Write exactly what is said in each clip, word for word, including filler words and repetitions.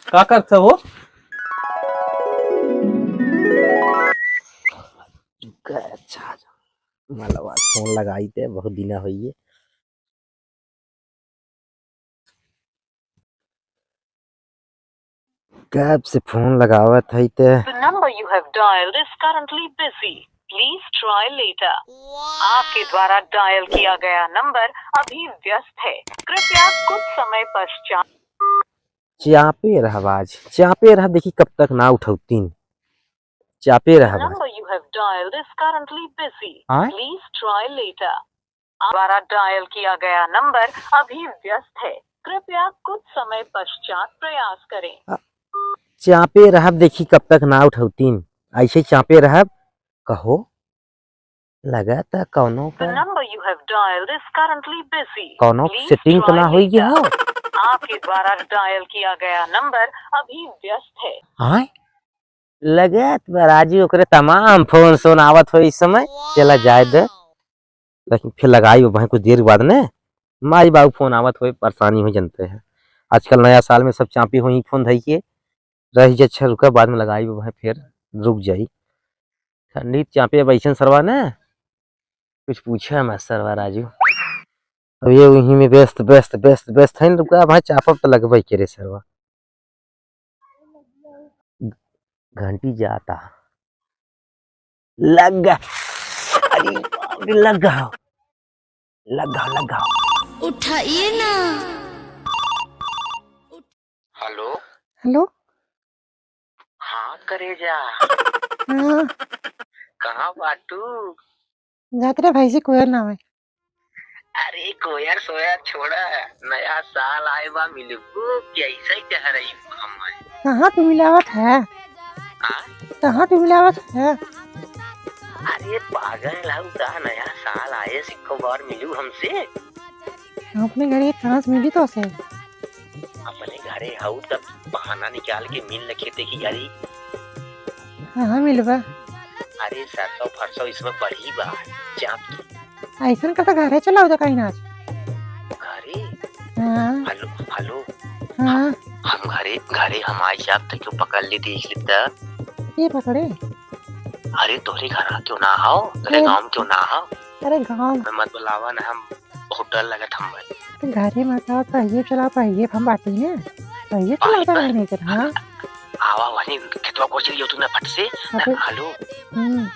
का करत हो? अच्छा, मलवा फोन लगाई दे, बहुत दिना होइए। कब से फोन लगावत हई ते? The number you have dialed is currently busy. Please try later. आपके द्वारा डायल किया गया नंबर अभी व्यस्त है। कृपया कुछ समय पश्चात। चापे रहब आज, चापे रहब, देखी कब तक ना उठौतीन। चापे रहब आज। Number you have dialed is currently busy. आय? Please try later. द्वारा डायल किया गया नंबर अभी व्यस्त है, कृपया कुछ समय पश्चात प्रयास करें। अ, चापे रहब, देखी कब तक ना उठौतीन, ऐसे चापे रहब। कहो, लगा त कौनो The का number you have dialed is currently busy. कौनो Please setting तो try ना होई गया later. हो? आपके द्वारा डायल किया गया नंबर अभी व्यस्त है। हाँ? लगत बा राजू, ओकरे तमाम फोन सोन आवत हो इस समय। चला जाए दे, लेकिन फिर लगाई वो भाई कुछ देर बाद ने। माई बाबू फोन आवत होए, परेशानी हो जनते हैं। आजकल नया साल में सब चापी होई फोन धई के। रही जे, अच्छा रुका, बाद में लगाई वो भाई, फिर रुक जाई। ठंडी चापे अब ऐसन सरवा ने, कुछ पूछे मत सरवा राजू। अब ये वहीं में व्यस्त, व्यस्त, व्यस्त, व्यस्त है न, रुका भाई, चापब तो लगबे के रे सरवा। घंटी जाता। लग गा। अरे बाप रे, लग गा। लग गा, लग गा। उठाइए ना। हेलो। हेलो। हाँ, करेजा। हाँ। कहाँ बाटू? जात रे भाई जी, कोयर नाम है। अरे कोयर सोयर छोड़ा, नया साल आए बा, मिलबू कि ऐसे ही कह रही हूँ हम? कहाँ तू मिलावत है? हाँ? कहाँ तू मिलावत है? अरे पागल हऊ का, नया साल आए से एको बार मिलू हमसे? अपने घरे कहाँ से मिली तो से? अपने घरे हऊ तब बहाना निकाल के मिल न खेते की यारी। कहाँ मिलबा? अरे सरसों फरसों इसमें बढ़ी बा, चाप की। ऐसन करता घरे चलाओ तो कहीं ना आज। घरे? हाँ। हेलो, हेलो। हाँ। हम घरे, घरे हम आई जाब तो क्यों पकड़ ली, देख ली त। ये पकड़े? अरे तोहरे घर क्यों ना आओ, तोहरे ए। गाँव क्यों ना आओ? अरे गाँव। मैं मत बुलावा ना, हम बहुत डर लगत हमरे। तो घरे में का पहिए चला, पहिए हम बाटी ने, पहिए चला पाई उधर पर। नहीं कर, हाँ। आवा वहीं खेतवा को चलियो तू ना फट से। अबे। हेलो। हम्म।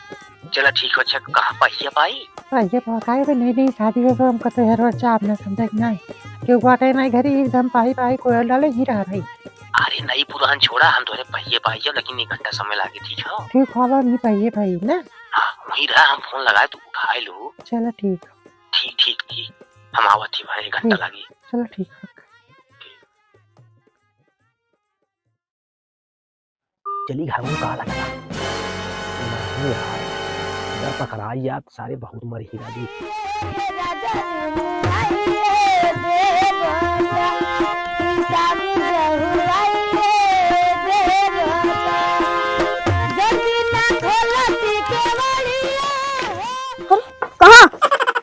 चला ठीक हो, अच्छा कहाँ पहिया पाई? पहिया पा काहे बे, नहीं, नहीं, शादी हो तो हमको तो हर बार चाप ना समझे कि नहीं। क्यों बाटे नहीं घरे एकदम पाई पाई कोयल डाले ही रहा भाई। अरे नहीं पुरान छोड़ा, हम तोहरे पहिए पाई जाओ, लेकिन एक घंटा समय लागे, ठीक हो? ठीक हो, अब नहीं पहिए पाई ना। हाँ, वहीं रहा, हम फोन लगाए, तू उठाए लो। चला ठीक। ठीक, ठीक, ठीक। हम आवत ही भाई, एक घंटा ठीक। लागी। चलो ठीक है। चली घर में कहा लगा। नहीं यार, अगर पकड़ाई यार, सारे बहुत मरी ही राजी। अरे, कहाँ?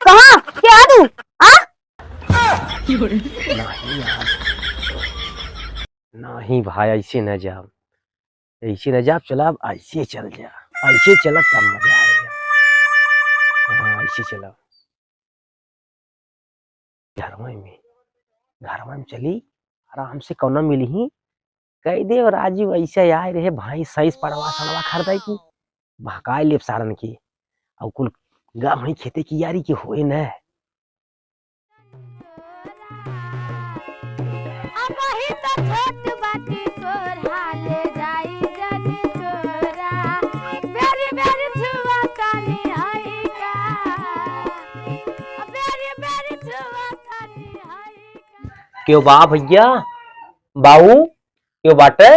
कहाँ? के आ तू? आ? नहीं यार। नहीं भाई, ऐसे न जाब, ऐसे न जाब, चला अब ऐसे चल जा, ऐसे चला तब मजा आएगा। हाँ, ऐसे चला। घरवा में, घरवा में चली, आराम से कौनो मिली ही, कह दे, और राजू ऐसे आए रहे भाई, सैस पड़वा सड़वा खरीदाई की, भकाई लेब सारन की, और कुल गा वहीं खेते की यारी की होए न। अबही त छोट बाटी तोर, हाले जाई जनी तोरा। बेरी बेरी छुआ तानी हई का, बेरी बेरी छुआ तानी हई का। क्यों बा भैया, बाऊ, क्यों बाटे?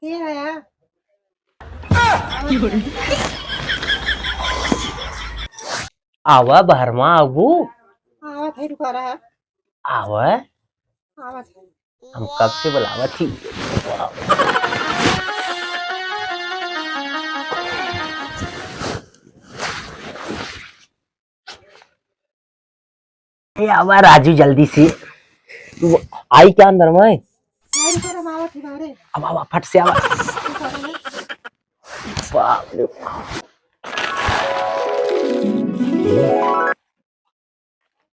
ये है। आवा बहरमा आगू। आवत है, रुका रहा। आवा। आवत है। हम कब से बुलावत ही। ए, आवा राजू, जल्दी से। तू आई क्या अंदर में? नहीं, सर, हम आवत ही बाहरे। अब आवा, फट से आवा। बाप रे बाप।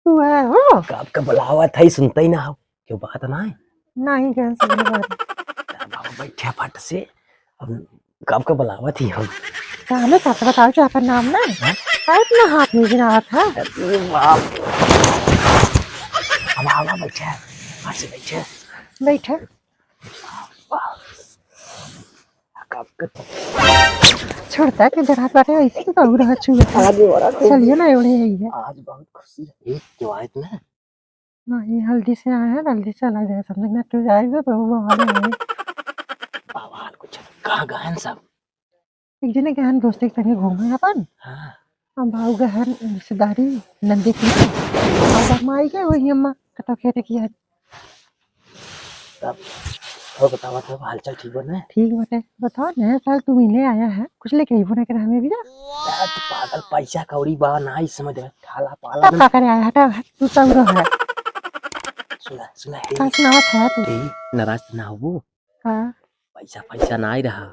तू है हो? कब का बुलावत है, सुनते ही ना हो। क्यों, बात ना है? नहीं, जान से नहीं बात। अब आवा, बैठे फट से। अब कब का बुलावत ही हम। का हमें सच बताओ जो अपन नाम ना? हाँ? का इतना हाथ में गिनावत है? अरे बाप। अब आवा, बैठे। फट से बैठे। बैठे। छोड़ता के जरा बाटे वैसे तो और रहा छुए। आज बड़ा खुशी चलिए ना, एवढे ही है। आज बहुत खुशी है। एक क्यों आए तुम्हें? नहीं, हल्दी से आए हैं, हल्दी चला जाए, समझ में क्यों जाए, तो बहू बवाल है। बवाल कुछ कहाँ गए हैं सब? एक जने गहन दोस्ती के संगे घूमे अपन। हाँ। हम भाऊ गहन रिश्तेदारी नंदी की। और माई के वही अम्मा कतो खेते की है। तब और बतावा, तब हालचाल ठीक बा ना? ठीक बाटे। बताओ, नया साल तू मिले आया है, कुछ लेके अइबो ना करे हमें भी ना? यार, तू पागल, पैसा कौड़ी बा ना, इस समय दे, ठाला पाला तब ना। का करे आया, हटा, हट, तू तब रह। सुना, सुना, ए, का सुनावत है तू? ए, नाराज ना हो। हाँ। पैसा, पैसा ना आई रहा।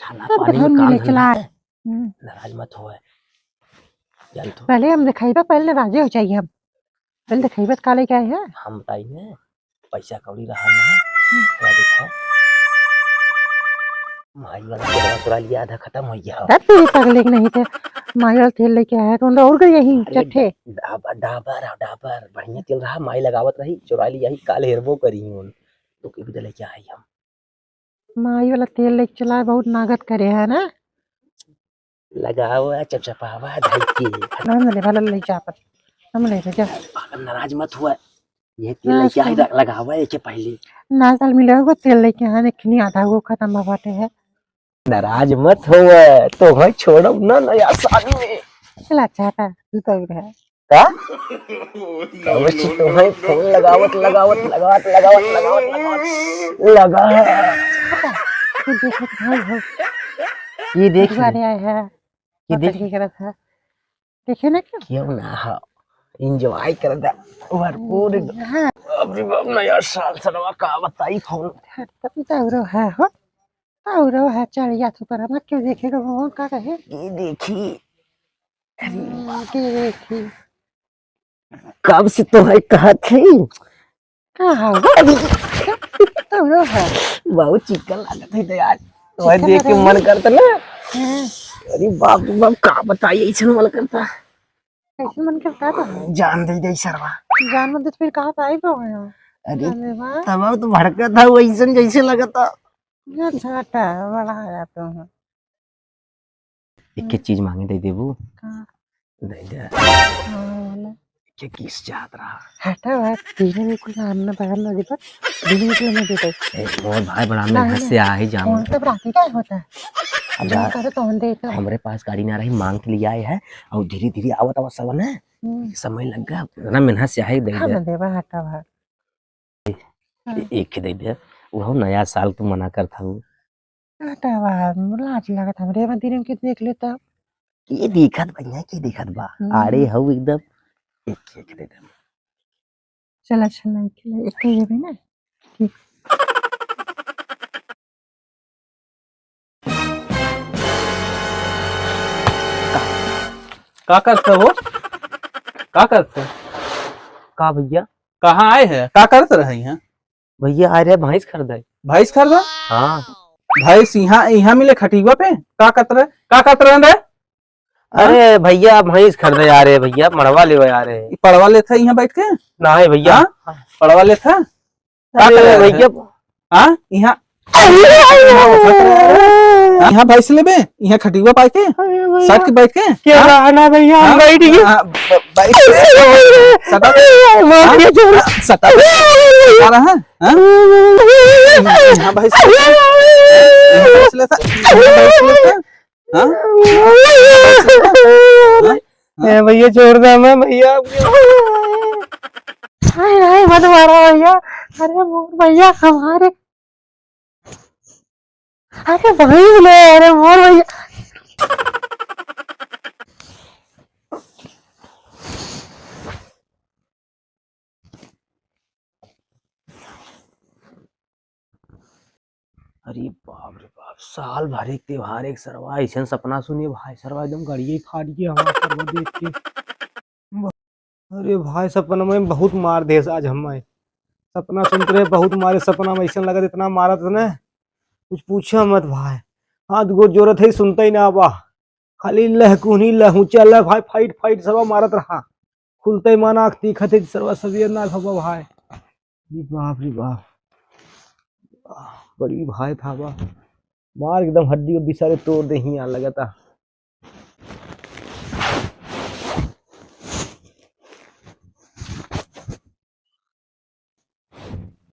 खाना तब पानी में काम धंधा है। हम्म। नाराज मत होए। जान तो। पहले हम दिखाइबा, पहले नाराजे हो जाइए हम। पहले दिखाइबा तो का लेके आए हैं? हम बताई ने, पैसा कौड़ी रहा ना। हम्म। थोड़ा देखा। माई वाला तेलवा चुरा लिया, आधा खत्म हो गया। तब तू भी पगले के नहीं थे। माई वाला तेल लेके आया तो उनका और गई यही अरे चट्ठे। डा-, डाबर, डाबर, डाबर, बढ़िया तेल रहा, माई लगावत रही, चुरा लिया ही, काल हेरबो करी हूँ। तो के भी लेके आई हम। माई वाला तेल लेके चला, बहुत नागत करे है ना। लगावा, चपचपावा, धई के। हम ले वाला ले जा पर। हम ले जा। पागल, नाराज मत हुआ। ये तेल ना लेके आई, साल। लगावा एके पहले। ना साल मिले हो तेल लेके आने, इतनी आधा वो खत्म बाटे है। नाराज मत हुआ, तो भाई छोड़ब ना नया साल में। चला चाहता, तू तो रहे। का? कब से तुम्हें फोन लगावत, लगावत, लगावत, लगावत, लगावत, लगावत लगा है। ये देखो, भाई हो। ये देख दुआरे ले। आए हैं। ये देख। पकड़ के रखा। देखे ना क्यों? क्यों ना हो? Enjoy कर दे। भरपूर एकदम। हाँ। बाप रे बाप, नया साल सरवा का बताई फोन। हाँ, तभी तो औरो है हो। औरो है, चढ़ गया तू पर, हम क्यों देखेगा वो, का कहे? ये देखी। अरे हम्म, वाह। ये देखी। कब से तो है कहत है। का है वो? अरे। औरो है। बहुत चिकन लागत है तो यार। वह चिकन देख के लगा मन है। करता ना। हाँ। अरे बाप रे बाप, का बताई, ऐसा मन करता। कैसे मन करता तो है? जान दे दे सरवा। जान मत दे तो फिर कहाँ पे आई तो है? अरे, अरे वाह। तब तो भड़कत था, वैसन जैसे लगता। अच्छा, हटा, बड़ा आया तो है। एक के हम्म। चीज मांगे दे देबू? का? दे दे। हाँ, बोला। के किस चाहत रहा? हटा, बात धीरे में कुछ आम ना बयाम ना देबा, धीरे में कुछ ना देबा। ए, मोर भाई बड़ा नहीं, मेहनत नहीं। से आ ही जाम। कौन सा बराती का होता है? अब जब जा, करे तो हम देते हैं। हमरे पास गाड़ी ना रही, मांग के लिए आए हैं और धीरे धीरे आवत आवत सब ना, हम्म। समय लग गया, इतना मेहनत से आए, दे हाँ, दे। ना देबा, हटा भाई। हाँ। ए-, एक ही दे दे, वो नया साल तू मना करत हऊ। हटा बाहर, लाज लागत हमरे, एमा दिन के देख लेता। के देखत बा यहाँ, के देखत बा? हम्म। आड़े हऊ एकदम। एक, एक दे दे। चल, अच्छा, नहीं खेले, एक ही देबे ना। ठीक। का, का करत हो? का करत हो? का भैया? कहाँ आए है? का करत रहे हैं? भैया, आ रहे भैंस खरीदे। भैंस खरीदा? हाँ। भैंस यहाँ, यहाँ मिले खटिया पे? का करत रहे? का करत रहे रे? अरे हाँ? भैया, भैंस खरीदे आ रहे भैया, मड़वा लेवे आ रहे। ई पड़वा लेत है यहाँ बैठ के? नहीं भैया। हाँ? पड़वा लेत है? का अरे करे भैया। हाँ? यहाँ, अरे, अरे, अरे, हाँ? यहाँ भैंस लेबे? यहाँ खटिया पाए के? अरे भैया। सट के बैठ के? क्या हाँ? बहाना भैया, हम हाँ? बैठ गए। हाँ, ब-, बैठ के। अरे, सटा। अरे, मार हाँ? दिया जोर। सटा। सटा रहा है? हाँ? यहाँ भैंस लेता? यहाँ भैंस लेता? यहाँ भैंस लेता? हाँ? हाँ? ए भैया, छोड़ दे हमें भैया। हाय, हाय, मत मारो भैया। अरे मोर भैया हमारे, अरे भाई ले, अरे मोर भैया। अरे बाप रे बाप, साल भर एक त्योहार, एक सरवा ऐसन सपना सुनिए भाई, सरवा एकदम गड़िए फाड़ के हमारा सरवा देख के। अरे भाई, सपना में बहुत मार देस आज हमें। सपना सुनत रहे, बहुत मारे सपना में, ऐसन लगत इतना मारत ने, कुछ पूछो मत भाई। हाथ गोड़ जोड़त है, सुनता ही ना बा, खाली लहकुनी लहू चल भाई, फाइट फाइट सरवा मारत रहा। खुलते ही माना आँख तीखत है सरवा, सबियत ना भवा भाई। अरे बाप रे बाप, बड़ी भाई था बा, मार एकदम हड्डी उड्डी सारे तोड़ दे ही यहाँ लगता।